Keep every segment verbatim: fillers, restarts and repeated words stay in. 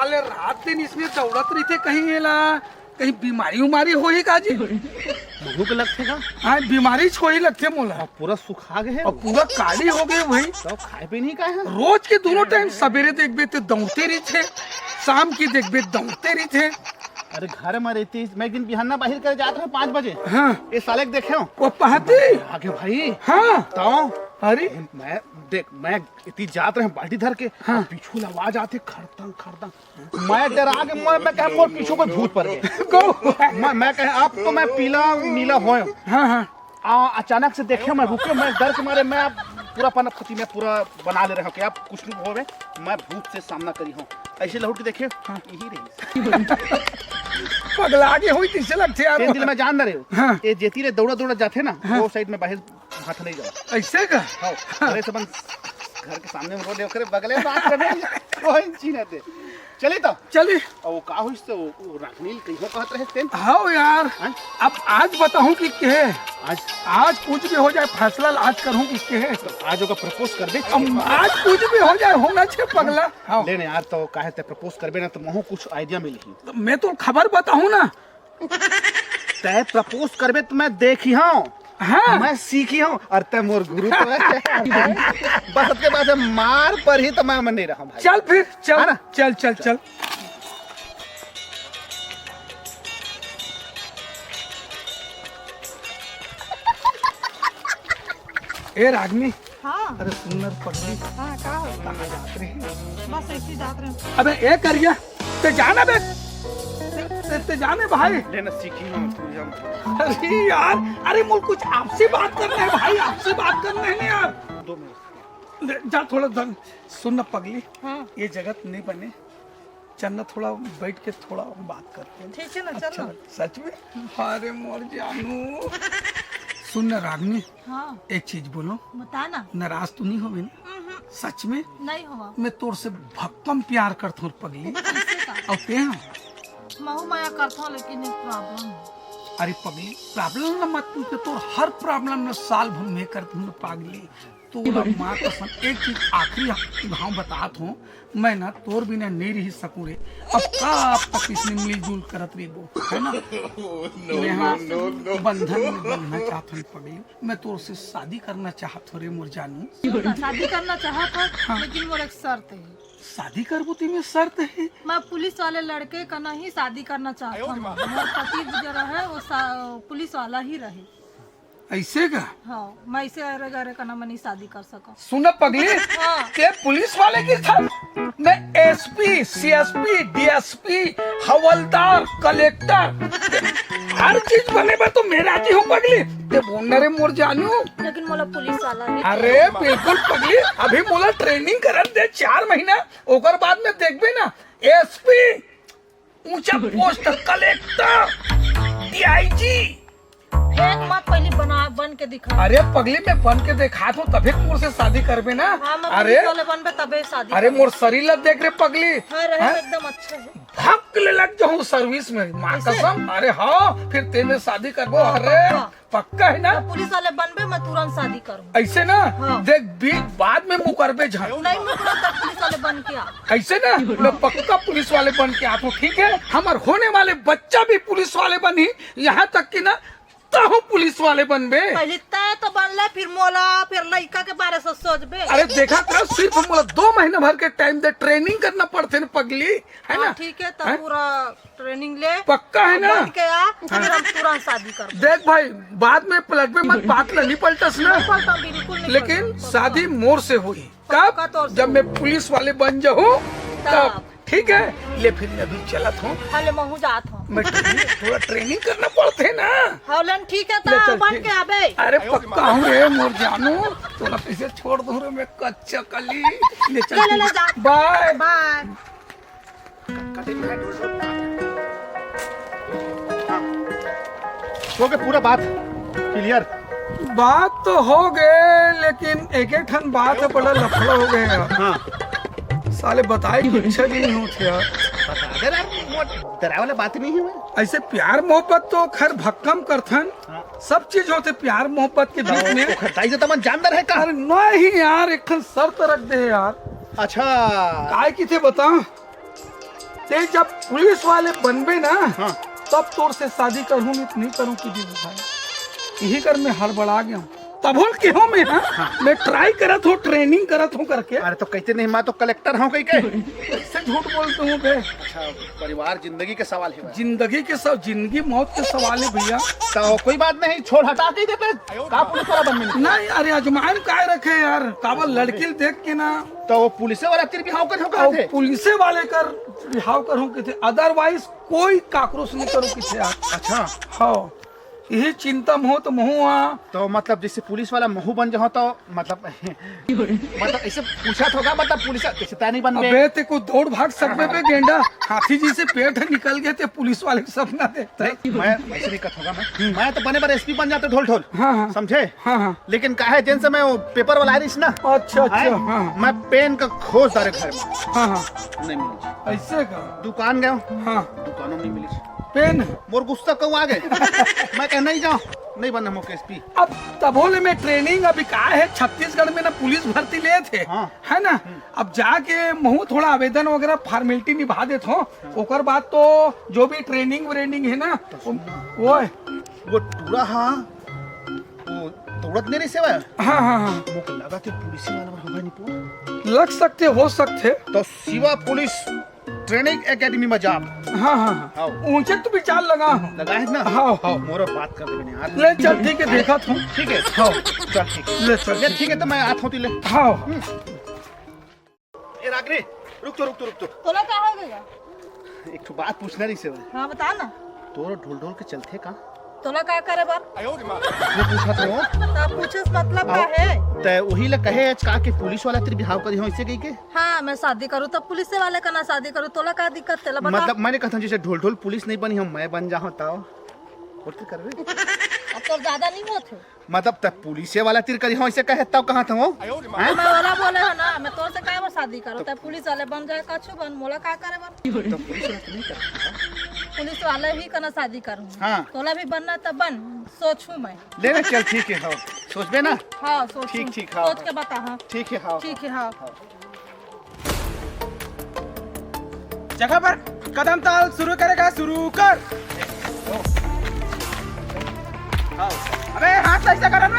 अरे रात दिन इसमें दौड़त रहिथे, कहीं एला कहीं बीमारी उमारी होही का जी? महू के लगथे का? हाँ, बीमारी होही लगथे मोला। अब पूरा सुखा गे हे। अब पूरा काली हो गे भाई। तो खाए पीए नहीं का हे? रोज के दोनों टाइम, सबेरे देखबे तो दौड़ते रहिथे, शाम की देखबे दौड़ते रहिथे। अरे घर में रहती, मैं एक दिन बिहाना बाहर करे जात रहे पाँच बजे। हाँ। ये साले के देखे हो? वो पहाती? आगे भाई। हाँ। तो अरे। मैं देख, मैं इतनी जात रहे बाल्टी धर के, हाँ। पीछू ले आवाज आथे खड़तंग खड़तंग। मैं डरा के, मैं, मैं कहे मोर पीछू कोई भूत पर गए। मैं, मैं कहे अब तो मैं पीला नीला होय। हाँ, हाँ। आ, अचानक से देखे, मैं रुके, मैं डर के मारे मैं पूरा पनपति में पूरा बना ले रहे हूँ कि आप कुछ नहीं होवे, मैं भूत से सामना करी हूँ। ऐसे लहुट के देखे, हाँ। यही रही। पगला के हुई तीसरे लगते यार। तीन दिन में जान रहे हो। हाँ। ये जेती रे दौड़ा दौड़ा जाते ना, हाँ। वो साइड में बाहर हाथ नहीं जाओ। ऐसे का? हाँ, अरे सब घर के सामने में रोड है, ओकरे बगले में बात करने कोई चीज नहीं दे। चली तो। चली। और वो का हुई से वो, वो राखनील कहीं हो कहत रहे तेन? हाँ यार, हाँ? अब आज बताऊं कि के है? आज? आज कुछ भी हो जाए, फैसला आज करूं कि के है? तो आज ओका प्रपोज कर दे। अब आज कुछ भी हो जाए, होना छे पगला। हाँ। ले ना यार, तो काहे ते प्रपोज करबे ना, तो महू कुछ आइडिया मिलही। तो मैं तो खबर बताऊं ना, तै प्रपोज करबे तो मैं देखी हूँ। हाँ। मैं सीखी हूँ, और तै मोर गुरु तो है। बस के बाद मार पर ही तो मैं, मैं नहीं रहा भाई। चल फिर, चल, है ना? चल, चल, चल। ए रागनी, हाँ। अरे सुन ना पगली। हाँ, का हो? कहाँ जात रही? बस ऐसे ही जात रहे। अबे ए करिया, ते जाना बे। ते, ते, ते जाने भाई। लेना सीखी ना तू जा। अरे यार, अरे मोर कुछ आपसे बात करना है भाई, आपसे बात करना है ना यार। दो मिनट। ले, जा थोड़ा दम। सुन ना पगली, हाँ। ये जगत नहीं बने। चल ना, थोड़ा बैठ के थोड़ा बात करते हैं। ठीक है ना, चल अच्छा ना। लग-, सच में? अरे मोर जानू। सुन ना रागनी, हाँ। एक चीज बोलो। बता ना। नाराज तो नहीं होवे ना? हम्म। सच में? नहीं होवा। मैं तोर से भक्कम प्यार करता हूँ पगली। कैसे का? और ते हैं? महू मया करता हूँ, लेकिन एक प्रॉब्लम है। अरे पगली, प्रॉब्लम ना मत पूछ, तोर हर प्रॉब्लम ना सॉल्व मैं करता हूँ पागली। तोला माँ कसम एक चीज आखिरी घाव बतात हूँ, मैं ना तोर बिना नहीं रह सकूँ रे। अब कब तक इसने मिलजुल करत रहिबो, है ना? मैं हाँ बंधन में बंधना चाहत हूँ पगली, मैं तोर से शादी करना चाहत हूँ रे मोर जानू। सुन ना, शादी करना चाहत हूँ, हाँ। लेकिन मोर एक शर्त है। शादी करबो ते में शर्त है? मैं पुलिस वाले लड़के का नहीं शादी करना चाहत हूँ। मोर पति जो रहे वो सा-, पुलिस वाला ही रहे। ऐसे का? हाँ, मैं ऐसे अरे गरे का ना मनी शादी कर सका। सुन पगली, हाँ। ते पुलिस वाले की था? मैं एसपी, सीएसपी, डीएसपी, हवलदार, कलेक्टर, हर चीज बने बा तो मैं राजी हूँ पगली। ते बोल ना रे मोर जानू। लेकिन मोला पुलिस वाला ही अरे बिल्कुल पगली, अभी मोला ट्रेनिंग करन दे चार महीना, ओकर बाद में देखबे ना एसपी, ऊंचा पोस्ट कलेक्टर, डीआईजी। एक मत पहली बना, बन के दिखा। अरे पगली, मैं बन के दिखात हूँ, तभी तो मोर से शादी करबे ना। हाँ, मैं अरे, पुलिस वाले बनबे, तबे शादी अरे, करबे। मोर शरीर ला देख रे पगली। हाँ, रहे हैं? एकदम अच्छा है। भक ले लग जाऊँ सर्विस में, माँ ऐसे? कसम। अरे हाँ, फिर ते में शादी करबो। हाँ, अरे, पक्का। पक्का है ना? तो पुलिस वाले बनबे, मैं तुरंत शादी करूँ। ऐसे ना? हाँ। देख, बी-, बाद में मुकरबे झन। नहीं मुकरो तो पुलिस वाले बन के आ। ऐसे ना? हाँ। मैं पक्का पुलिस वाले बन के आता हूँ, ठीक है? हमार होने वाले बच्चा भी पुलिस वाले बनही, यहाँ तक कि ना, तहूँ पुलिस वाले बनबे। पहले तय तो बन ले, फिर मोला, फिर लइका के बारे से सोचबे। अरे देखा कर, सिर्फ मोला दो महीना भर के टाइम दे, ट्रेनिंग करना पड़थे ना पगली, है हाँ, ना? ठीक है, तो हैं? पूरा ट्रेनिंग ले, पक्का है ना? बन के आ, हाँ। फिर हम तुरंत शादी करबो। देख भाई, बाद में पलटबे मत, बात ला नहीं पलटस ना। नहीं पलटा, बिल्कुल नहीं लेकिन पलटा। शादी मोर से होही। पक्का कब? तोर से जब होही। मैं पुलिस वाले बन जाऊँ, तब। तब। ठीक है, ले फिर मैं अभी चलत हूँ। हाँ, ले महू जात हूँ। मैं ट्रेनिंग, थोड़ा ट्रेनिंग करना पड़थे ना। हाँ, लेन ठीक है, ले तो चल, बन ठीक। के आबे। अरे पक्का हूँ रे मोर जानू, तोला कैसे छोड़ दूँ रे मैं कच्चा कली। ले चल ले, ले, ले, ठीक। जा। बाय। बाय। कटिंग है, डोर से। हाँ। हो गए पूरा बात क्लियर। बात तो हो गए, लेकिन एक एक ठन बात है, बड़ा लफड़ा हो गया यार। हाँ। साले बताए की इच्छा भी नहीं होती यार। बता दे यार, वो डरावे वाला बात नहीं है। ऐसे प्यार मोहब्बत तो खैर भक्कम करथन, हाँ। सब चीज होते प्यार मोहब्बत के बीच में। तो खरताई से तमन जानदार है का? अरे नहीं यार, एक ठन शर्त रख दे यार। अच्छा। काय की थे बता? ते जब पुलिस वाले बनबे ना, हाँ। तब तोर से शादी करहूँ, नहीं तो नहीं करहूँ कि दीदी भाई। यही कर मैं हड़बड़ा गया हूँ। तभो ल केहो मैं, हाँ? हाँ। मैं ट्राई करत हूँ, ट्रेनिंग करत हूँ करके। अरे तो कहते नहीं, मैं तो कलेक्टर हूँ कही के। कैसे झूठ बोलते हूँ बे? अच्छा, परिवार जिंदगी के सवाल है भाई। जिंदगी के सब, जिंदगी मौत के सवाल है भैया। तो कोई बात नहीं, छोड़, हटा के ही देते। का पुलिस वाला बनबे नहीं? नहीं, अरे अजमायन काय रखे यार, काबर लड़की ल देख के ना। तो वो पुलिस वाला तिर बिहाव कर हो कहा और थे? पुलिस वाले कर बिहाव करहूँ कथे, otherwise कोई काकरो से नहीं करहूँ कथे यार। अच्छा। हाँ, यही चिंता में हो तो महू आ। तो मतलब जैसे पुलिस वाला महू बन जाओ तो मतलब मतलब ऐसे पूछा था का, मतलब पुलिस जैसे तय नहीं बनबे। अबे ते को दौड़ भाग सकबे बे गेंडा, हाथी जी से पेट है निकल गए ते पुलिस वाले के सपना देखता है। नहीं, मैं ऐसे नहीं कहूँगा मैं। मैं तो बने बर एसपी बन जाते ढोल ढोल। हाँ, हाँ। समझे? हाँ, हाँ। लेकिन काहे जेन समय वो पेपर वाला आइस ना, अच्छा, अच्छा, आए? हाँ, हाँ। मैं पेन का खोज डारे घर में। हाँ, हाँ। नहीं मिली। ऐसे का? दुकान गयो। हाँ। दुकानों में नहीं मिली। पेन? मोर गुस्सा कहूँ आ गए। मैं कह नहीं जाओ, नहीं बनना मुख्य एसपी। अब तभो ले मैं ट्रेनिंग अभी का है, छत्तीसगढ़ में ना पुलिस भर्ती ले थे, हाँ। है ना? हम्म। अब जाके महू थोड़ा आवेदन वगैरह फॉर्मेलिटी निभा देत हो, हाँ। ओकर बाद तो जो भी ट्रेनिंग व्रेनिंग है ना, तो सुन ना। वो है। वो टूरा हा, वो दौड़त नहीं रही सेवा। हाँ, हाँ, हाँ। मोके लगा कि पुलिस वाला होगा नहीं पूरा। लग सकते, हो सकते। तो शिवा पुलिस ट्रेनिंग एकेडमी में जाब। हाँ, हाँ, हाँ। हाँ। ऊंचे तो विचार लगा हूँ। लगा है ना? हाँ, हाँ। मोरो बात कर देबे यार। ले चल, ठीक है, देखा था। ठीक है। हाँ। चल, ठीक है। ले चल, ले, ठीक ठीक है, तो मैं आत होती ले। हाँ। हम्म। ए रागनी, रुक तो, रुक तो, रुक तो। तोला का हो गया? एक ठो बात पूछना रही से भाई। हाँ, बता ना। तोरो ढोल ढोल के चलथे का? तोला का करे बर? ये पूछा तो। तब पूछे से मतलब का है? तै वही ले कहे आज का कि पुलिस वाला तेरे बिहाव करी हो, ऐसे कही के? हाँ, मैं शादी करूँ तब पुलिस वाले का ना शादी करूँ, तोला का दिक्कत तेला बता। मतलब मैंने कहा था जैसे ढोल ढोल पुलिस नहीं बनी, हम मैं बन जाऊँ तब। और फिर करबे? अब तो ज्यादा नहीं होत है। मतलब तब पुलिस वाला तिर करी हो, ऐसे कहे तब कहाँ था वो? हैं? मैं वाला बोले हो ना, मैं तोर से काहे बर शादी करूँ? तब पुलिस वाले बन जाए, कछु बन, मोला का करे बर? तो पुलिस वाला तो नहीं करता। पुलिस वाले ही का ना शादी करूँ। हाँ। तोला भी बनना तब बन, सोचूँ मैं। ले ना, चल ठीक है, हाँ। सोचबे ना? हाँ, सोचूँ। ठीक, ठीक, हाँ, सोच के हाँ। बता, हाँ। ठीक है, हाँ, ठीक हाँ। है, हाँ। हाँ। जगह पर कदम ताल शुरू करेगा, शुरू कर। हाँ। अबे हाथ ऐसा करो ना।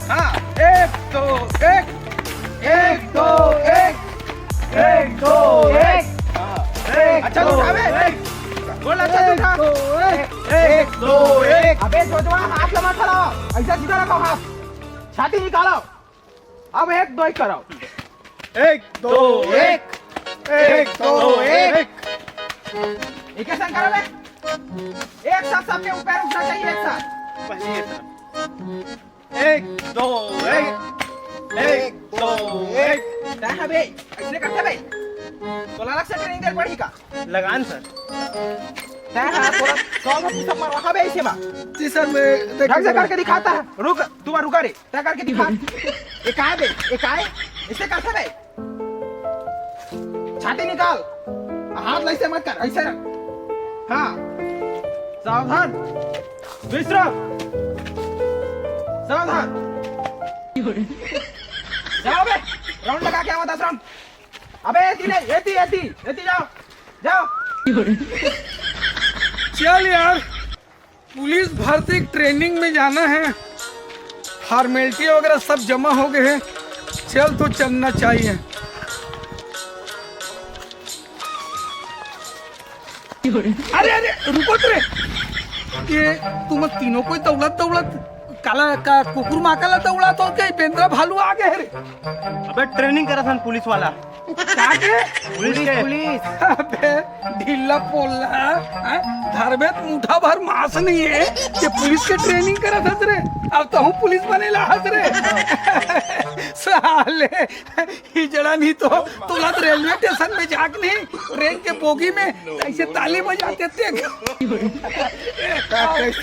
हाँ, एक, दो, एक। एक, दो, एक। एक, दो, एक। हाँ। एक, अच्छा, दो, उठा बे। एक। बोल, अच्छा, एक, उठा। दो, एक। एक, दो, एक। अबे जोजवा, हाथ लगा खड़ा। ऐसा सीधा रखो हाथ। छाती निकालो। अब एक, दो, एक करो। एक, दो, एक। एक, दो, एक। एक संग करो बे। एक साथ सबके ऊपर उठना चाहिए, एक साथ। पहले ये तरफ। एक, दो, एक। एक, दो, एक। तै हा बे, ऐसे करते बे। तोला अलग से ट्रेनिंग दे पड़ी का? लगान सर। तै हा थोड़ा सौ में पुशअप मार रहा बे ऐसे बा। जी सर, मैं ढंग से करके दिखाता है। रुक, तू रुका रे। तै करके दिखा। ये काय बे? ये काय? ऐसे करते बे? छाती निकाल। हाथ ऐसे मत कर, ऐसे रख। हाँ। सावधान। विश्राम। सावधान। जाओ बे। राउंड लगा के आवा, दस राउंड। अबे, एती नहीं, एती, एती, एती जाओ। जाओ। चल यार। पुलिस भर्ती ट्रेनिंग में जाना है, फॉर्मेलिटी वगैरह सब जमा हो गए हैं। चल तो चलना चाहिए। अरे, अरे, रुको तो रे। ये तुम तीनों कोई दौड़त दौड़त काला का कुकुर माका ला दौड़त हो क्या? बेंद्रा भालू आ गए रे। अबे ट्रेनिंग करत हन पुलिस वाला। का के? पुलिस के। पुलिस। अबे ढीला पोल्ला, हैं? धरबे त मुठा भर मांस नहीं है, ये पुलिस के ट्रेनिंग करत हस रे। अब तो हूँ पुलिस बने ला हस रे। साले, हिजड़ा नहीं तो तोला तो रेलवे स्टेशन में जाके नहीं, ट्रेन के बोगी में ऐसे ताली बजाते थे। कैसे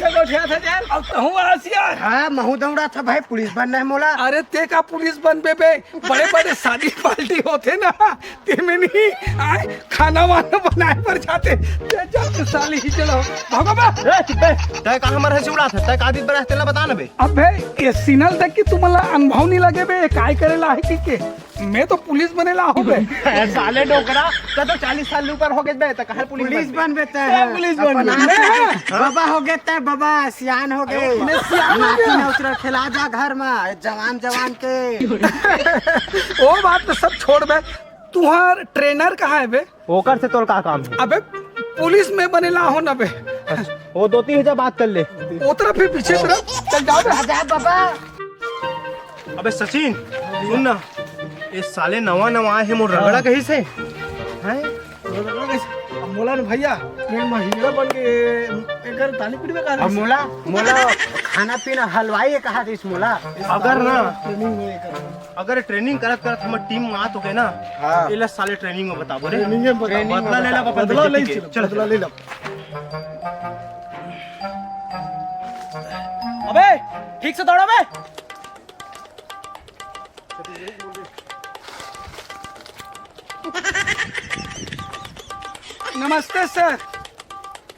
बैठा था यार? अब तो हूँ आसिया। हाँ, महू दौड़ा था भाई, पुलिस बनना है मोला। अरे ते का पुलिस बनबे बे? बड़े बड़े शादी पार्टी होते ना, तेमे नहीं आए, खाना वाना बनाए पर जाते। ते जा तू साली ही चलो, भागो बा। ए, चुप बे। तय का हमर हंसी उड़ात है, तय का आदित बड़ा है, तेला बता ना बे। अबे, ये सीनल तक की तुम्हाला अनुभव नहीं लगे बे, एक काय करे ला हे कि के? मैं तो पुलिस बने ला हो बे। साले डोकरा, त तो चालीस साल ले ऊपर हो गए बे, त कहाँ पुलिस पुलिस बनबे? बनबे तैं, पुलिस अपन बनबे। आप बबा हो गए तैं, बबा सियान हो गए। मैं सियान हो गया। नाती ना उतरा, खेला जा घर में जवान जवान के। ओ बात तो सब छोड़ बे, तुहार ट्रेनर कहाँ है बे? ओकर से तोर का काम है? अबे पुलिस में बने ला हो ना बे। वो दो तीन हजार बात कर ले। ओतरा फिर पीछे तरफ चल जाओ बे। आजा बाबा। अबे सचिन, सुन ना, ये साले नवा नवा आए हे, मोर रगड़ा कहीं से? हैं? अब मोला न भैया, मैं महिला बन के एकर ताली पीट में का अब मोला, मोला खाना पीना हलवाई है कहा दिस मोला। अगर ना, ट्रेनिंग में एकर। अगर ट्रेनिंग करत करत हमर टीम में आत हो गए ना, हाँ। एला साले ट्रेनिंग में बताबो रे। ट्रेनिंग में बताबो। बदला ले ला, बदला बदला ले ले, चल, चल, बदला चल। ले ला। अबे, ठीक से दौड़ा बे। नमस्ते सर।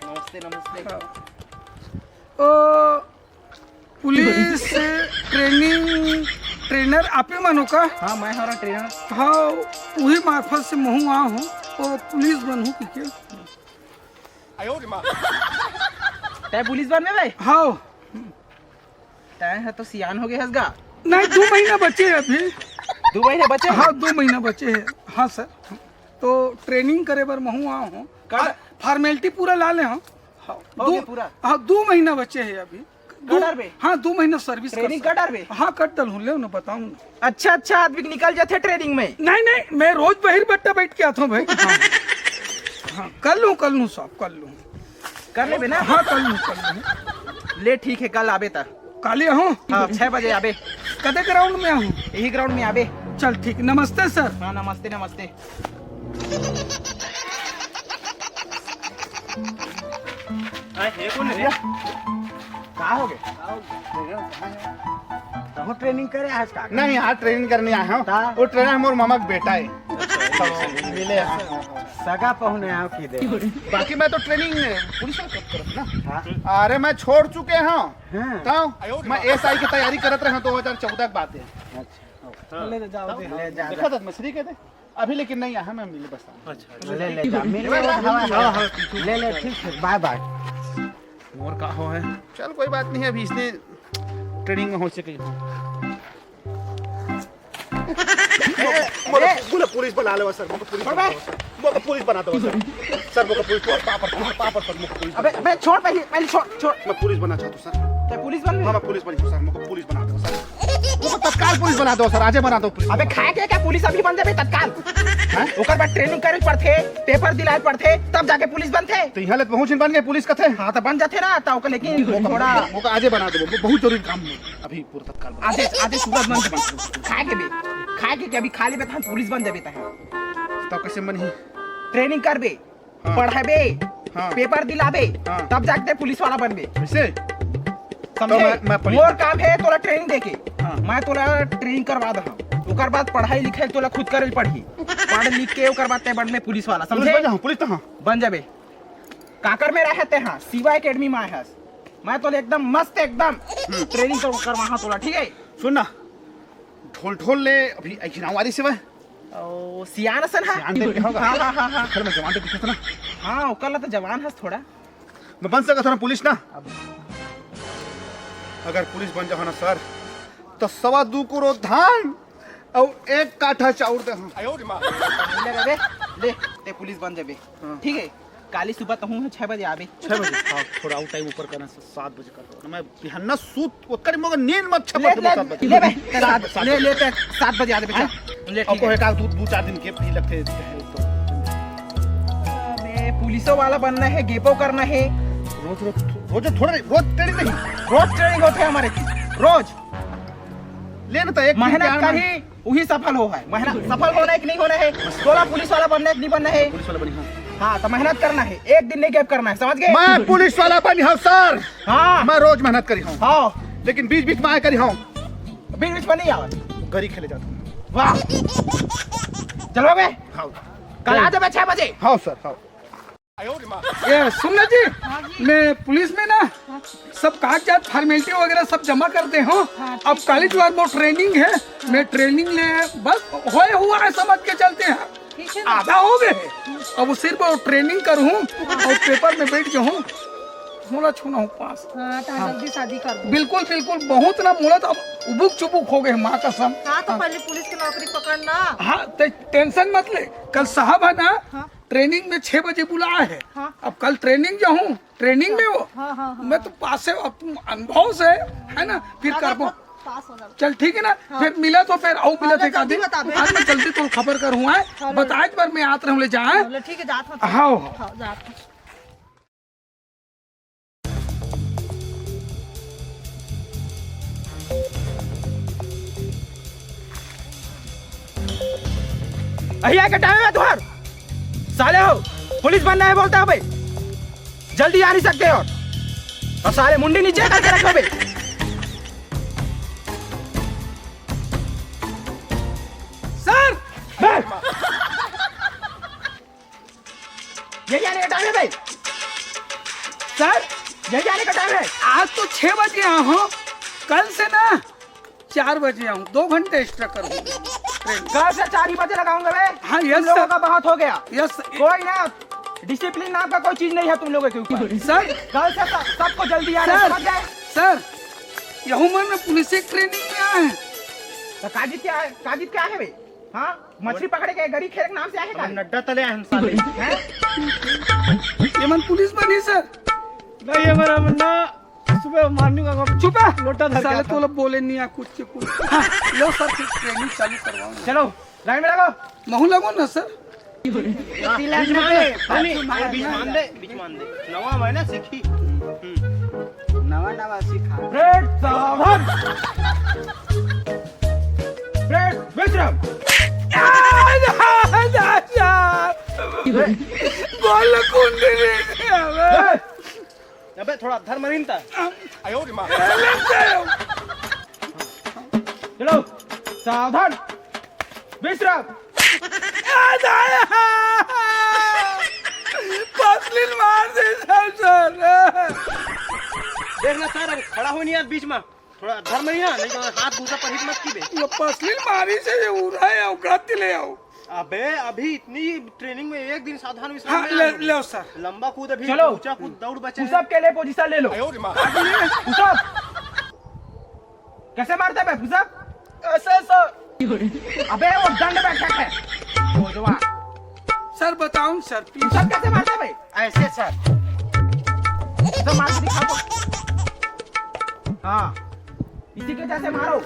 नमस्ते, नमस्ते। ओ, पुलिस ट्रेनिंग, ट्रेनर आपे मन हो का? हाँ, मैं हमारा ट्रेनर। हाँ, वही मार्फत से महू आ हूँ। ओ, पुलिस बनहूँ कि के? तैं पुलिस बनबे बे? हाँ। तैं ह तो सियान हो गए हस गा। नहीं, दो महीना बचे है अभी। दो महीना बचे है? हाँ, दो महीना बचे है। हाँ सर, तो ट्रेनिंग करे बर महू आ हूँ। कर आ, फॉर्मेलिटी पूरा ला ले हँव। हाँ, हो दो, गया पूरा? हाँ, दो महीना बचे है अभी। दो, कर डारबे? हाँ, दो महीना सर्विस कर ट्रेनिंग सर। कर डारबे? हाँ, कर डालहूँ, ले ना, बताऊँ ना। अच्छा, अच्छा, आदमी निकल जाथे ट्रेनिंग में। नहीं, नहीं, मैं रोज बहिर बट्टा बैठ के आता हूँ भाई। हाँ। हाँ, कर लूँ, कर लूँ साहब, कर लूँ। कर लेबे ना? हाँ, कर लूँ, कर लूँ। ले, ठीक है, कल आबे त। काली आहूँ? हाँ, छह बजे आबे। कते ग्राउंड में आहूँ? यही ग्राउंड में आबे। चल ठीक, नमस्ते सर। हाँ, नमस्ते, नमस्ते। आए, ये कौन है? का हो गए? तहूँ ट्रेनिंग करे आज का? नहीं, यहाँ ट्रेनिंग करने आए हँव। का? वो ट्रेनर मोर मामा के बेटा है। अच्छा, तो मिले हँव। सगा पहुने आओ की दे। बाकी मैं तो ट्रेनिंग पुलिस वाला कब करत ना। हाँ। अरे मैं छोड़ चुके हँव। हाँ। तो मैं एसआई की तैयारी करत रहे हँव दो हज़ार चौदह के बाद। अच्छा। ले जा, ले जा। देखा था मछली के दे। अभी लेकिन नहीं आया, मैं मिले बस। अच्छा। ले, ले जा, मिल ले, हाँ, हाँ, ठीक है। ले, ले, ठीक है, बाय, बाय। मोर का हो है? चल, कोई बात नहीं, अभी इसने ट्रेनिंग में हो सके। ए, मोला, ए। मोला पुलिस बना लेवा सर, मोला पुलिस छोड़ बे। बना देवा सर। मोला पुलिस बना देवा सर। सर, मोला पुलिस, तोर पापड़, तोर पापड़ सर, मोला पुलिस अबे, बना। अबे, छोड़ पहले, पहले छोड़, छोड़। मैं पुलिस बनना चाहता हूँ सर। तैं पुलिस बनबे? हाँ, मैं पुलिस बनना चाहता हूँ सर, मोला पुलिस बना देवा सर। मोला तत्काल पुलिस बना दो सर, आजे बना दो पुलिस। अबे खाए के का पुलिस अभी बन जाबे तत्काल? हैं? ओकर बाद ट्रेनिंग करे पड़थे, पेपर दिलाए पड़थे, तब जाके पुलिस बनथे। तो यहाँ ले तो बहुत झिन बन गए पुलिस कथे। हाँ, तो बन जाथे ना, तो ओकर लेकिन मोका, थोड़ा मोका आजे बना दो, बहुत जरूरी काम है अभी पूरा तत्काल बना। आजे, आजे सूरज बन जाबे। खाए के भी, खाए के, के अभी खा लेबे तो हम पुलिस बन जाबे तहाँ। तो कैसे मन ही? ट्रेनिंग करबे। हाँ। पढ़ाबे, हाँ। पेपर दिलाबे, हाँ। तब जाके पुलिस वाला बनबे। कैसे? समझे? तो मैं, मैं पढ़ी- मोर काम है तोला ट्रेनिंग देके। हाँ। मैं तोला ट्रेनिंग करवा दहा। ओकर बाद पढ़ाई लिखाई तोला खुद करे पड़ही। पढ़ लिख के ओकर बाद तैं बनबे पुलिस वाला, पुलिस समझे? बन जाऊँ, पुलिस तो हाँ। बन जाबे। काकर में रहे तैं? हाँ, शिवा एकेडमी में आए हस। मैं तोला एकदम मस्त, एकदम ट्रेनिंग कर, करवाहा तोला, ठीक है? सुन ना, ढोल ढोल ले अभी अखिरावारी से वह। ओ, सियान असन हा? सियान टाइप के होगा। हाँ, हाँ, हाँ, हाँ। फिर मैं जवान तो दिखा था ना। हाँ, ओकर ला तो जवान हस थोड़ा। मैं बन सकत हूँ ना पुलिस ना? अब अगर पुलिस बन जाओ ना सर, तो सवा दू करोड़ धान और एक काठा चाउर दे हम। ले रे, ले, तैं पुलिस बन जाबे। हाँ। ठीक है, काली सुबह तहूँ छह बजे आबे। छह बजे? हाँ, थोड़ा और टाइम ऊपर करना, सात बजे कर दो ना। मैं बिहन्ना सूत ओतका नहीं, मगर नींद मत ले, छपट ले, सात बजे। ले बे, सात, सात ले, बजे। ले, तैं सात बजे आ जाबे, हाँ? चल। ले, अब ठीक कोई है। का दू, दू चार दिन gap भी लगथे। अबे, पुलिसों वाला बनना है, गेपो करना है। रोज, रोज, रोज थोड़ा नहीं, रोज ट्रेनिंग नहीं। रोज ट्रेनिंग होथे हमारे की, रोज। ले ना तो एक दिन मेहनत प्यार में करी, वही सफल हो है। मेहनत सफल होना है कि नहीं होना है? तोला पुलिस वाला बनना है कि नहीं बनना है? पुलिस वाला बनी हूँ। हाँ, तो मेहनत करना है, एक दिन नहीं gap करना है, समझ गए? मैं पुलिस वाला बनी हूँ सर। हाँ। मैं रोज मेहनत करी हूँ। हाँ। लेकिन बीच बीच में आया करी हूँ। बीच बीच में नहीं आवा। गरी खेले जाता हूँ। वाह। चलो बे। हाँ। कल आ जाबे छह बजे। हाँ सर, हाँ। ये सुन ना जी, हाँ जी। मैं पुलिस में ना हाँ। सब कागजात, फॉर्मेलिटी वगैरह सब जमा कर दे हँव। हाँ, ठीक अब है। काली जुवार मोर ट्रेनिंग हे, मैं ट्रेनिंग ले बस होए हुआ है समझ के चलते हैं। ठीक है ना? आधा हो गए हे। अब सिर्फ वो ट्रेनिंग करहूँ अउ पेपर में बैठ जाहूँ, मोला छूना हो पास। हाँ, तो हाँ। जल्दी शादी कर दो। बिल्कुल, बिल्कुल, बहुत ना मोला तो अब उबुक चुबुक हो गए, माँ कसम। हाँ, तो हाँ। पहले पुलिस की नौकरी पकड़ना। हाँ, ते टेंशन मत ले, कल साहब है ना, हाँ। ट्रेनिंग में छह बजे बुलाए हे। हाँ। अब कल ट्रेनिंग जाहूँ, ट्रेनिंग में हो। हाँ, हाँ, हाँ, मैं हाँ। तो पास से, अब तुम अनुभव से, है ना, फिर हाँ, करबो। हाँ, पास हो जाओ। चल ठीक है ना, हाँ। फिर मिला तो फिर आऊ मिला हाँ, थे जल्दी कादी। बता दे। आज मैं जल्दी तो खबर करहूँ, आए। चलो। बताए पर मैं आत रहूँ ले जाए। चलो, ठीक है, जात हूँ। हाँ, हाँ। हाँ, जात हूँ। अहिया के टाइम है तुहार। साले हो, पुलिस बनना है बोलता है बे। जल्दी आ नहीं सकते हो। और साले मुंडी नीचे करके रखो बे। सर! बे! यही आने का टाइम है बे। सर, यही आने का टाइम है। आज तो छह बजे आया हूँ, कल से ना चार बजे आऊँ, दो घंटे एक्स्ट्रा करूँ ट्रेन। कल से चार ही बजे लगाऊंगा बे। हाँ, यस तुम लोगों सर। का बहुत हो गया। यस। कोई ना, डिसिप्लिन नाम का कोई चीज नहीं है तुम लोगों के ऊपर। सर। कल से सब, सबको जल्दी आना सर, समझ गए? सर, यहू मन पुलिस ट्रेनिंग में आए हैं। तो काजिद क्या है, काजिद क्या है बे? हाँ, मछली पकड़े के गरी खेल के नाम से आए हैं का? नड्डा तले आए हैं साले। हैं? ये मन पुलिस बनी सर। नहीं, ये मन ना सुबह मॉर्निंग का चुप है। लोटा धर के साले आता। तोला बोले नहीं आ कुछ के कुछ। हाँ, लो सर, फिर ट्रेनिंग चालू करवाओ। चलो, लाइन में लगो। महू लगो ना सर। बीच में आने, बीच में आने। बीच में आने। नवा है ना, सीखी। हम्म। नवा नवा सीखा। ब्रेड सावधान। ब्रेड विश्राम। गोल कुंडली। अबे थोड़ा धर्म नहीं था। चलो, सावधान, विश्राम। पसलिन मार दे सर। देख ना सर, अब खड़ा हो नहीं यार बीच में, थोड़ा धर्म नहीं है, नहीं तो हाथ घुसा पर हिट मत की बे। ये पसलिन मारी से ये उड़ा है, उगड़ती ले आओ। अबे अभी इतनी ट्रेनिंग में एक दिन सावधान विश्राम हाँ, में ले, आए हो। ले सर। लंबा कूद अभी, चलो। ऊंचा कूद, दौड़ बचे हैं। पुशअप के लिए पोजीशन ले लो। आयो रे माँ। पुशअप। कैसे मारता है बे पुशअप? ऐसे सर। अबे वो दंड बैठक है। बोझवा। सर बताऊं सर, प्लीज। पुशअप कैसे मारता है बे? ऐसे सर। तो मार के दिखा दो। हाँ। इसी के जैसे मारो।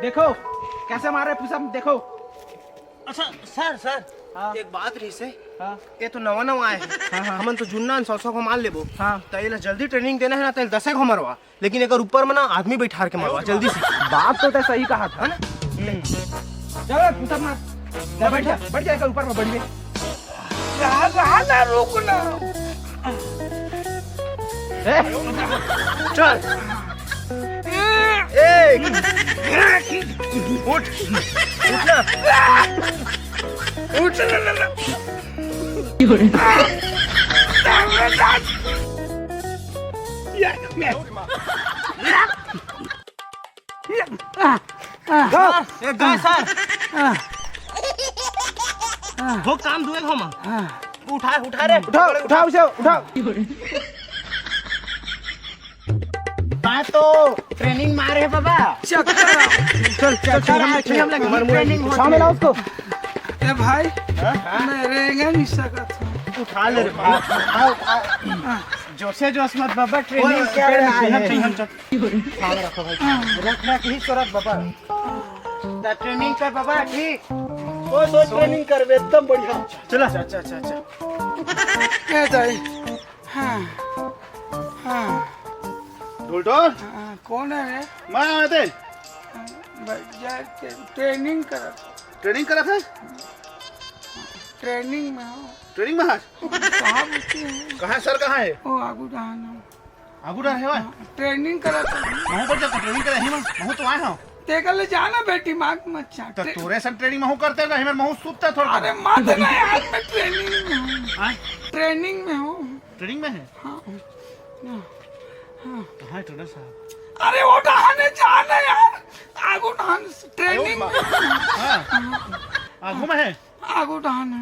देखो, कैसे मारे पुशअप, देखो। अच्छा, सर, सर, हाँ। एक बात रही से, हाँ। ये तो नवा नवा आए हैं। हाँ, हाँ। हमन तो जुन्ना सौ सौ को मार लेबो। हाँ। तो ये ला जल्दी ट्रेनिंग देना है ना, तो ये दसे को मरवा। लेकिन एक ऊपर में ना आदमी बैठार के मरवा, जल्दी से। बात तो तय सही कहा था। है ना? हम्म। चल, पुशअप मार। जा, बैठ जा, बैठ जा, एक ऊपर में बैठ जा। रहा, रहा ना, रुक ना। ए, चल। ए, उठ, उठ ना। उठ ना, ना, ना। ए, गाय सर, हो काम दुए घमा। उठा, उठा रे। उठाओ, उठाओ उसे, उठाओ। मैं तो ट्रेनिंग मारे है बाबा। चक्कर। चल, चल, चल, हम, हम, हम लोग ट्रेनिंग होती है। सामने लाओ उसको। ए भाई, हाँ? मैं रेंगा नहीं सकत हूँ। उठा ले रे बाबा। आओ, आओ। जोशे जोश मत बाबा, ट्रेनिंग ओए, क्या ओए, रहा है? हम चल, हम चल। हाँ, रखो भाई। रखना की ही जरूरत बाबा। ता ट्रेनिंग कर बाबा, ठीक। ओ, तो ट्रेनिंग करबे, एकदम बढ़िया। चला। अच्छा, अच्छा, अच्छा, अच्छा। ए दाई। हाँ। हाँ। ढोलढोल। हाँ, कौन है रे? मैं आते। हाँ, भाई, यार, ट्रे-, ट्रेनिंग करत। ट्रेनिंग करत है? ट्रेनिंग में हो। ट्रेनिंग में आज? कहाँ होती है? कहाँ है सर, कहाँ है? ओ, आगू जहाँ ना। आगू डहर हे वय? हाँ, training करत हे। महूँ बर जात हँव training करे, इही में महूँ तो आय हँव। तेकर ले जाना बे, दिमाग मत चाट। त तोरे सन training महूँ करत हँव, इही में महूँ सुतत हँव थोड़ा। अरे मत ना यार, मैं training में हूँ। हाँ? Training में हूँ। Training में हे? हाँ। हाँ। कहाँ हे trainer साहब? अरे वो डहर हे, जाना यार। आगू डहर training में। हाँ। आगू में हे? आगू डहर हे।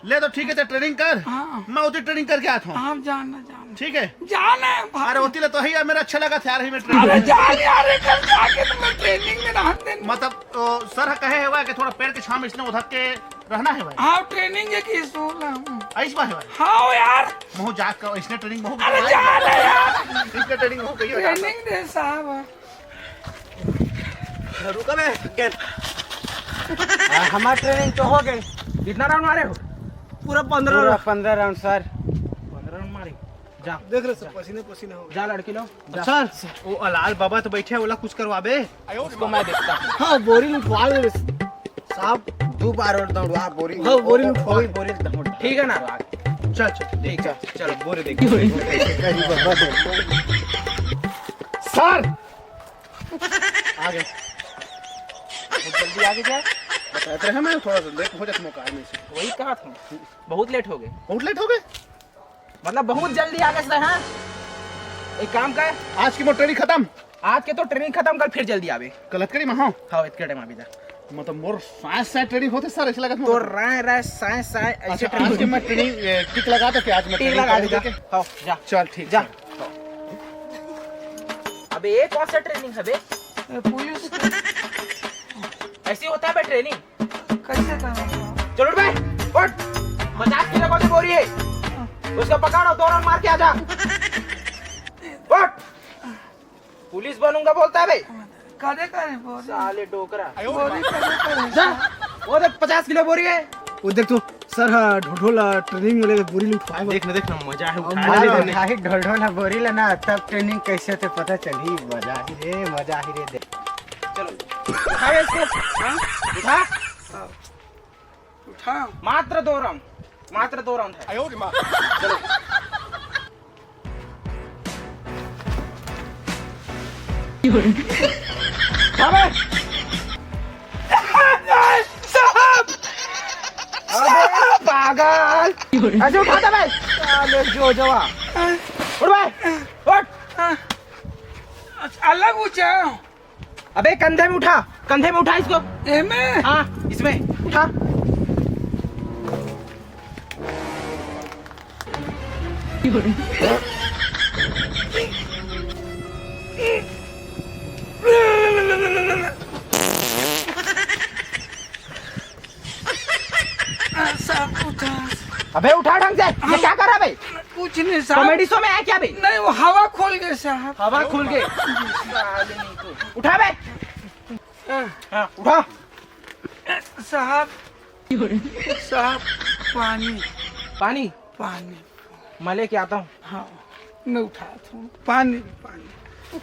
ले तो ठीक हे, त training कर। हाँ। मैं ओती training करके आत हँव। हाँ, जाना, जाना। ठीक हे? जाना हे भाई। अरे ओती ले तो ही यार, मेर अच्छा लगथे यार, इही में training। अरे जान यार, कल जाके तो मैं training में रहन देन। मतलब, ओ, sir ह कहे हवय कि थोड़ा पेड़ के छाँव में अइसने ओधक के रहना हे भाई। हाँ, training हे कि स्कूल हे। अइस बात हे भाई। हाँ यार। महूँ जात हँव, अइसने training महूँ अरे जाना यार। अइसने training महूँ कहियो जात हँव। Training दे साहब। रुका बे, गेंद। आ, हमार training तो हो गे। कितना round मारे हो? पूरा पंद्रह पूरा round। पंद्रह round sir। पंद्रह round मारे। जा। देख रहे सब, पसीने पसीने हो गए। जा लड़की लोग, जा। Sir, वो अलाल बाबा तो बैठे हे, ओला कुछ करवाबे। उसको मैं देखता हूँ। हाँ, बोरी उठवा ले साहब। दो बार और दौड़वा बोरी। हाँ, बोरी उठवा। कोई बोरी दौड़। ठीक है ना? चल, चल, ठीक है, चलो, बोरी देख। Sir, आ गए। बहुत जल्दी आ गए क्या? बता रहे हैं, मैं थोड़ा सा late हो जाता हूँ कार में से। वही कहा था, बहुत late हो गए। बहुत late हो गए? मतलब बहुत जल्दी आ गए sir, हाँ? एक काम कर। आज की मोर training खत्म। आज के तो training खत्म, कल फिर जल्दी आवे। कल अतके time हाँ? हाँ, अतके time आवे जा। मतलब मोर साय साय training होथे sir, अइसे लगत तो मोर। राय राय साय साय अइसे अच्छा, training आज के होथे। मैं training, ए, tick लगा दे के आज मैं tick training लगा करूँगा देगा। के? हाँ, जा। चल, ठीक, जा। Sir। अबे, ये कौन सा training है बे? ए, पुलिस। ऐसे होता है बे training? कैसे करना? चल उठ बे, उठ। पचास किलो का बोरी है, उसको पकड़ और दो round मार के आ जा। उठ। पुलिस बनूंगा बोलता है बे। कदे करे बोरी? साले डोकरा। बोरी कदे करे? जा। वो देख, पचास किलो बोरी है। वो देख तो, sir हा ढोढो ला training वाले बोरी ल उठवाए बर। देख ना, देख ना, मजा है, अब उठा मजा ले है। भाई, ढोढो ला बोरी ला ना, तब training कैसे थे पता चली। मजा ही रे, मजा ही रे। देख, चलो, उठा बे इसको। हाँ? उठा। उठा। मात्र दो round, मात्र दो round है। चलो। अबे! साहब! अबे पागल! ऐसे उठाता बे? साले जो जवा। उठ बे! उठ! अलग ऊंचा। अबे कंधे में उठा, कंधे में उठा इसको। एमे? हाँ, इसमें उठा। साहब उठा। अबे उठा ढंग से। ये क्या कर रहा बे? कुछ नहीं साहब। Comedy show में आया क्या बे? नहीं, वो हवा खोल गए साहब। हवा खोल गए। साले नहीं तो। उठा बे। हाँ। हाँ, उठा। साहब, साहब, पानी। पानी? पानी। मैं लेके आता हूँ। हाँ, मैं उठाता हूँ। पानी, पानी।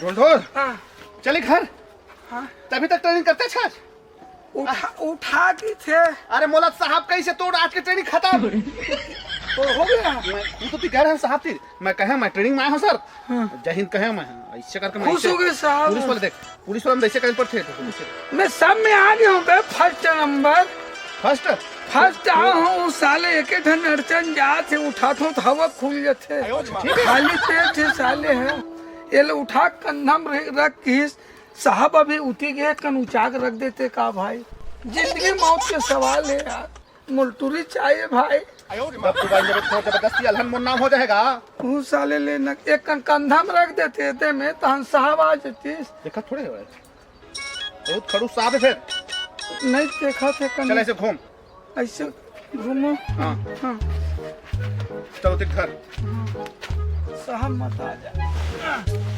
ढोल ढोल। हाँ। चले घर। हाँ। तभी तक training करते छे। उठा, उठा दी थे। अरे मोला साहब कैसे तोड़ आज के training खत्म। तो हो गया। मैं, तू तो ती कह रहे हैं साहब ती। मैं कहे मैं training में आया हूँ sir। हाँ। जय हिंद कहे मैं, हाँ, ऐसे करके मैं खुश ऐसे हो गए साहब। पुलिस वाले देख, पुलिस वाले हम ऐसे कहीं पर थे तो पुलिस से। मैं सब में आ गया हूँ बे, first number। First? First आया हूँ, साले एक एक ठन अड़चन जात हे, उठात हूँ तो हवा खुल जात हे। ठीक है। खाली पेट हे साले हे। ये ले उठा कंधा में रख, रख किस साहब अभी उठी गए, कन उचा के रख देते का भाई? जिंदगी मौत के सवाल हे यार। मुलटुरी चाहिए भाई। तब तो भाई जब इतना जबरदस्ती अलहन मुन्ना हो जाएगा। ऊ साले ले न, एक कन कंधा में रख देते, दे में तहन साहब आ जतीस। देखा थोड़े हो। बहुत खड़ूस साहब है फिर। नहीं देखा थे कन। चल ऐसे घूम। ऐसे घूमो। हाँ। हाँ। चलो देख घर। साहब मत आ जा।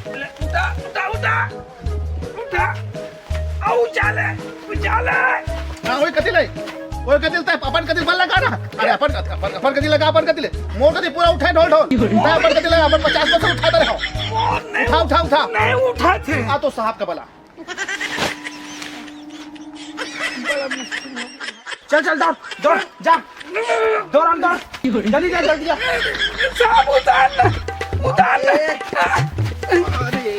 ले, उठा, उठा, उठा। उठा। आ, उठा ले, उठा ले। हाँ, ओए कतिल है। ओए कतिल तय, अपन कतिल बल लगा ना। अरे अपन कतिल, अपन, अपन कतिल लगा, अपन कतिल। मोर कतिल पूरा उठाए ढोल ढोल। तय अपन कतिल लगा, अपन पचास में से उठाता रहो। मोर नहीं उठा, उठा, उठा। नहीं उठा थे। आ तो साहब का बला। बड़ा मुश्किल हो गया। चल, चल, दौड़, दौड़, जा। दौड़, दौड़, दौड़। जल्दी जा, जल्दी जा। साहब उतार ना। उतार। अरे।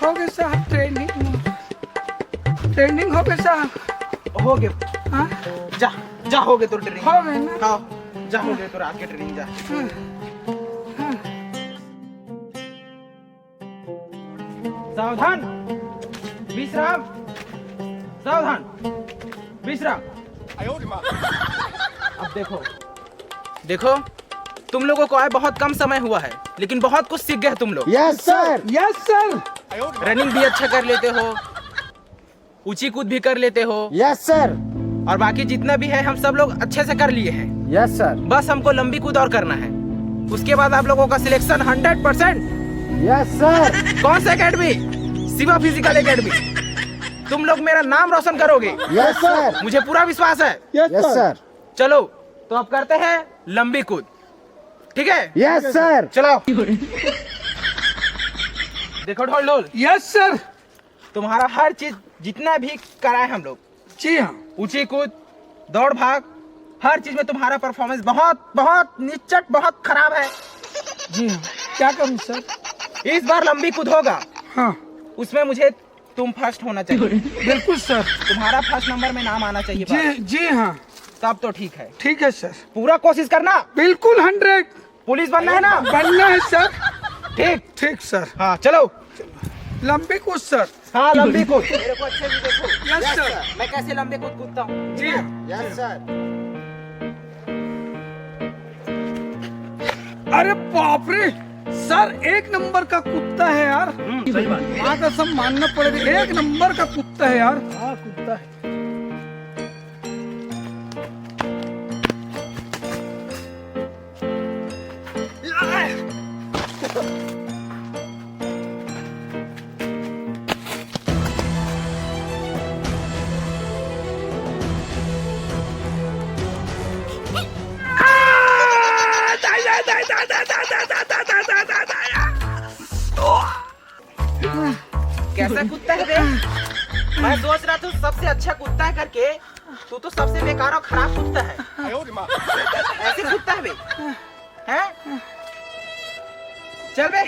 हो गए साहब, ट्रेनिंग, ट्रेनिंग हो गए साहब। हो गए। हाँ? जा, जा, हो गए तो ट्रेनिंग। हो गए ना? हाँ, जा, हो गए तो रात के ट्रेनिंग, जा। हाँ। हाँ। सावधान, विश्राम, सावधान, विश्राम। अब देखो, देखो, तुम लोगों को आए बहुत कम समय हुआ है, लेकिन बहुत कुछ सीख गए तुम लोग। Yes sir. Yes sir. Running भी अच्छा कर लेते हो, ऊंची कूद भी कर लेते हो। Yes sir. और बाकी जितना भी है, हम सब लोग अच्छे से कर लिए हैं। Yes sir. बस हमको लंबी कूद और करना है, उसके बाद आप लोगों का selection hundred percent. Yes sir. कौन सा एकेडमी? Shiva physical academy. तुम लोग मेरा नाम रोशन करोगे। Yes sir. मुझे पूरा विश्वास है। Yes sir. चलो, तो अब करते हैं लंबी कूद, ठीक है? Yes sir. चलाओ। देखो ढोल ढोल। Yes sir. तुम्हारा हर चीज जितना भी कराए हम लोग, जी हाँ। ऊंची कूद, दौड़ भाग, हर चीज में तुम्हारा परफॉर्मेंस बहुत, बहुत निचट, बहुत खराब है। जी हाँ। क्या करूँ सर? इस बार लंबी कूद होगा, हाँ। उसमें मुझे तुम फर्स्ट होना चाहिए। बिल्कुल सर। तुम्हारा फर्स्ट नंबर में नाम आना चाहिए बस। जी, जी हाँ। तब तो ठीक है। ठीक है सर। पूरा कोशिश करना। बिल्कुल हंड्रेड। पुलिस बनना है ना? बनना है सर। ठीक। ठीक सर। हाँ, चलो। लंबी कूद सर। हाँ, लंबी कूद। मेरे को अच्छे से देखो। Yes sir. मैं कैसे लंबी कूद कूदता हूँ। जी। Yes sir. अरे बाप रे सर, एक नंबर का कुत्ता है यार। हम्म, सही बात। माँ कसम मानना पड़ेगा, एक नंबर का कुत्ता है यार। हाँ, कुत्ता है। कैसा कुत्ता है बे? मैं सोच रहा था सबसे अच्छा कुत्ता है करके, तू तो सबसे बेकार और खराब कुत्ता है। ऐसे कुत्ता है बे? हैं? चल बे,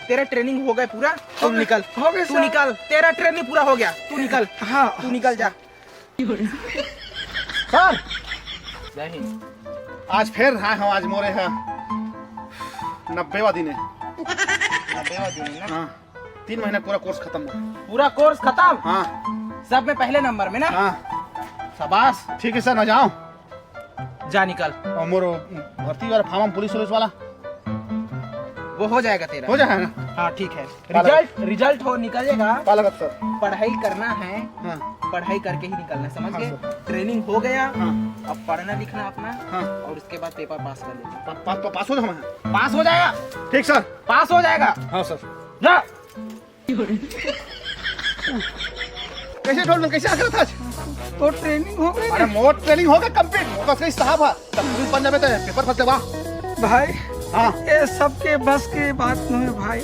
तेरा ट्रेनिंग हो गया पूरा, तुम निकल। हो गया तू सर। निकल, तेरा ट्रेनिंग पूरा हो गया, तू निकल। हाँ। तू निकल जा। सर, जय हिंद। आज फिर हाँ, हाँ, आज मोरे है नब्बेवा दिन है। नब्बेवा दिन है ना? हाँ, तीन महीना पूरा कोर्स खत्म हुआ। पूरा कोर्स खत्म? हाँ। सब में पहले नंबर में ना? हाँ। शाबाश। ठीक है सर, मैं जाऊँ? जा निकल। और मोर भर्ती वाला फॉर्म, पुलिस उलिस वाला? वो हो जाएगा तेरा। हो जाएगा ना? हाँ, ठीक है। का लगत? रिजल्ट, रिजल्ट हो निकलेगा। का लगत सर? पढ़ाई करना है, हाँ। पढ़ाई करके ही निकलना है, समझ हाँ गए? सर। ट्रेनिंग हो गया, हाँ। अब पढ़ना लिखना अपना, हाँ। और उसके बाद पेपर पास कर लेना। पा-, पा-, पा-, पास हो जाऊँ मैं? पास हो जाएगा। ठीक सर। पास हो जाएगा। हाँ सर। जा। कैसे ढोल में कैसे आकर था? तो ट्रेनिंग हो गई। अरे मोर ट्रेनिंग हो गया कंप्लीट, मोर पास कहीं साहब है। तब पुलिस बन जाबे तो पेपर फंस जाबा। भाई, हाँ। ये सबके बस के बात नहीं है भाई,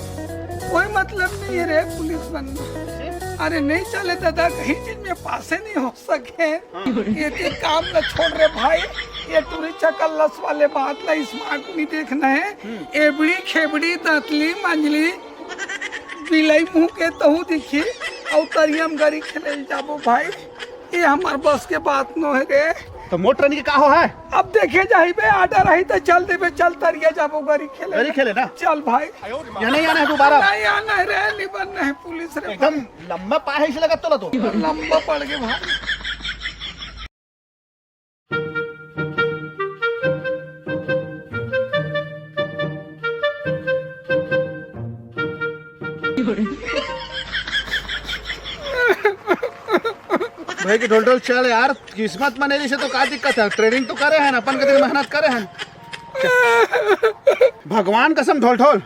कोई मतलब नहीं है रे पुलिस बनना। अरे नहीं चले दादा, कहीं चीज में पासे नहीं हो सके। हाँ। ये के काम ला छोड़ रे भाई, ये टूरी चकल्लस वाले बात ला स्मार्ट नहीं देखना है। हम्म। एबड़ी खेबड़ी दांतली मंजली बिलाई मुंह के तहू दिखी, अउ तरिया में गरी खेले जाबो भाई, ये हमार बस के बात नो है रे। तो मोर ट्रेनिंग के का हो है? अब देखे जाही बे, आर्डर रही तो चल देबे, चल तरिया जाबो गरी खेले। गरी खेले ना? चल भाई। ये नहीं आना है दोबारा। नहीं आना है रे, नहीं बनना है पुलिस रे एकदम भाई। लंबा पाए है इसे लगा तो ला तो। लंबा पड़ गए भाई। भाई की ढोल ढोल चल यार, किस्मत में नहीं से तो का दिक्कत है, ट्रेनिंग तो करे हैं ना, अपन के दिन मेहनत करे हैं। भगवान कसम ढोल ढोल,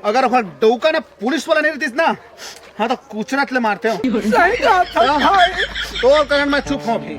अगर वहाँ डौका ना पुलिस वाला नहीं रहतीस ना, हाँ तो कुचरत ले मारते हो। सही कहा था हाँ। भाई। तो कारण मैं चुप हूँ अभी।